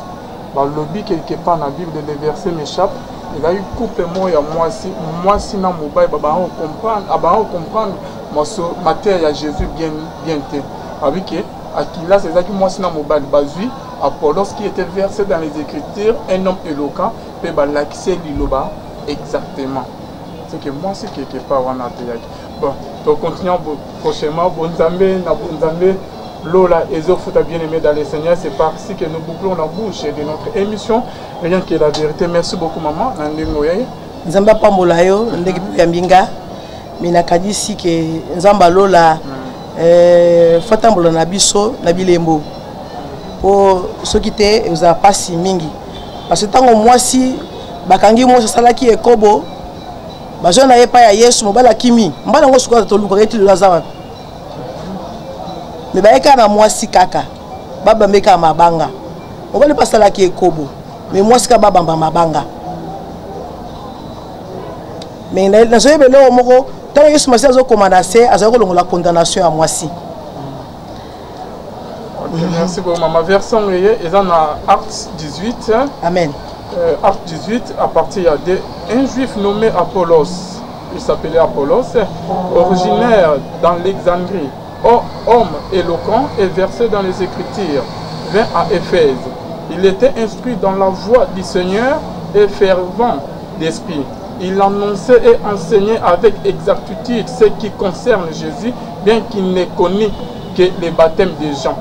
Balobi quelque part na Bible, le verset m'échappe, ezalaki couple moko ya mwasi, mwasi na mobali, babanga kocomprendre, abanga kocomprendre maso mateya ya Jésus bien bien te. Abi ke Aquilas, ezalaki mwasi na mobali, bazwi Apollos qui était versé dans les Écritures, un homme éloquent, mpe balakisi ye liloba exactement. C'est que mwasi quelque part wana ateyaki. Bon, tocontinue prochainement. Bonzambe na bonzambe, lola ezofuta. Bien aimé dans le Seigneur, c'est par ici que nous bouclons la bouche de notre émission Rien que la vérité. Merci beaucoup, maman, na ndenge oyaye.
Nzambe apambola yo ndenge mpe oyambi nga. Me nakanisi ke Nzambe alola fo atambola na biso na bilembo, mpo soki te ezala mpasi mingi, parce que ntango mwasi bakangi, mwasi asalaki ekobo, bazwa na ye epai ya Yesu, mobali akimi. Mobali yango sikoyo tolukaka ye ti lelo, aza wapi? Me baye kaka na mwasi, kaka babambe kaka mabanga. Mobali mpe asalaki ekobo, me mwasi kaka babamba mabanga. Me nazoyeba eloko moko: ntango Yesu Masiya azokoma na se, azali kolongola condamnation ya mwasi.
Ok, merci beaucoup, maman. Version eye eza na Acte 18.
Amen.
Acte 18, à partir ya 2. Un juif nommé Apollos, il s'appelait Apollos, originaire dans l'Alexandrie, homme éloquent et versé dans les Écritures, vint à Éphèse. Il était instruit dans la voie du Seigneur et fervent d'esprit. Il annonçait et enseignait avec exactitude ce qui concerne Jésus, bien qu'il n'ait connu que le baptême de Jean.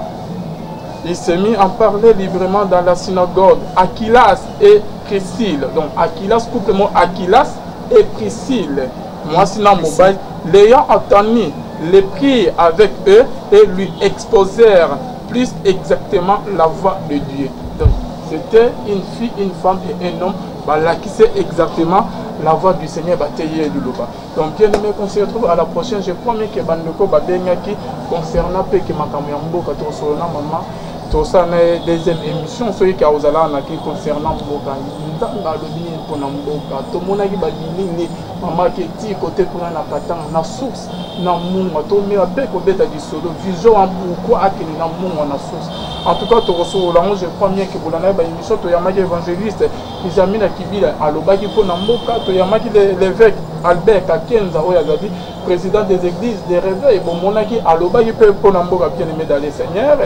Il s'est mis à parler librement dans la synagogue. Aquilas et Priscille, donc Aquilas, couple mot Aquilas et Priscille, mwasi na mobali, l'ayant entendu, les prirent avec eux et lui exposèrent plus exactement la voie de Dieu. Donc, c'était une fille, une femme et un homme, balakisi exactement la voie du Seigneur, bateye liloba. Donc, bien aimé, qu'on se retrouve à la prochaine. Je promets que bandeko babengaki concernant mpe ke makambo ya mboka, tosolola mama, tosala na ye deuxième émission soki ke ozala naki concernant mboka. Nzambe alobi nini mpona mboka? Tomonaki babilingi mama ke ti kote kuna na Katanga, na source na Mungwa, tomeka mpe kobeta lisolo vision wa pourquoi akende na Mungwa na source. En tout cas, tokosolola yango. Je crois bien ke bolanda ye baémission. Toyambaki évangéliste Izamina Kibila, alobaki mpo na mboka. Toyambaki l'évêque Albert Kakenza oyo azali président des églises de réveil, bomonaki alobaki mpe mpo na mboka. Bien aimé dans le Seigneur,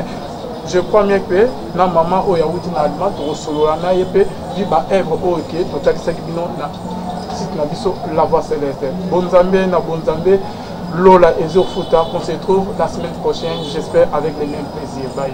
je crois bien que na mama oyo awuti na Allemagne, tokosolola na ye mpe vi baœuvre oyo ke totakisaki bino na site na biso La Voix Céleste. Bonzambe na bonzambe, lola ezofuta. Qu'on se retrouve la semaine prochaine, j'espère avec les mêmes plaisirs. Bye.